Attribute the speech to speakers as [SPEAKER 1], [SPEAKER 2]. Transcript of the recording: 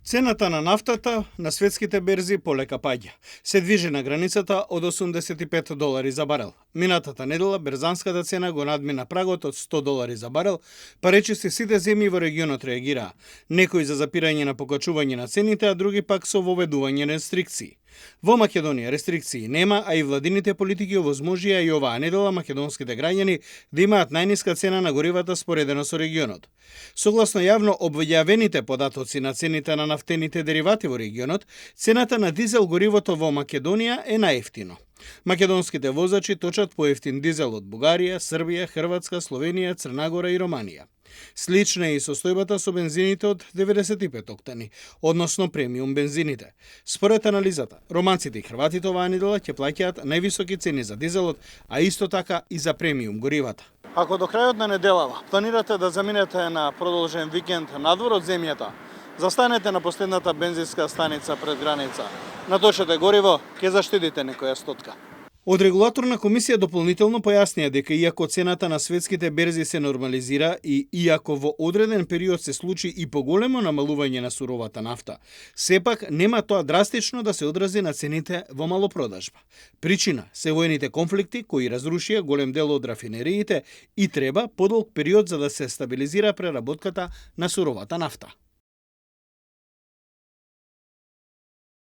[SPEAKER 1] Цената на нафтата на светските берзи полека паѓа. Се движи на границата од $85 за барел. Минатата недела берзанската цена го надмина прагот од $100 за барел, па речиси сите земји во регионот реагираа. Некои за запирање на покачување на цените, а други пак со воведување на рестрикции. Во Македонија рестрикции нема, а и владините политики овозможија и оваа недела македонските граѓани да имаат најниска цена на горивата споредено со регионот. Согласно јавно објавените податоци на цените на нафтените деривати во регионот, цената на дизел горивото во Македонија е најевтино. Македонските возачи точат поевтин дизел од Бугарија, Србија, Хрватска, Словенија, Црна Гора и Романија. Слична е и состојбата со бензините од 95 октани, односно премиум бензините. Според анализата, романците и хрватите оваа недела ќе плаќаат највисоки цени за дизелот, а исто така и за премиум горивата. Ако до крајот на неделава планирате да заминете на продолжен викенд надвор од земјата, застанете на последната бензинска станица пред граница, наточете гориво, ќе заштедите некоја стотка. Од регулаторна комисија дополнително појаснија дека иако цената на светските берзи се нормализира и иако во одреден период се случи и поголемо намалување на суровата нафта, сепак нема тоа драстично да се одрази на цените во малопродажба. Причина се воените конфликти кои разрушија голем дел од рафинериите и треба подолг период за да се стабилизира преработката на суровата нафта.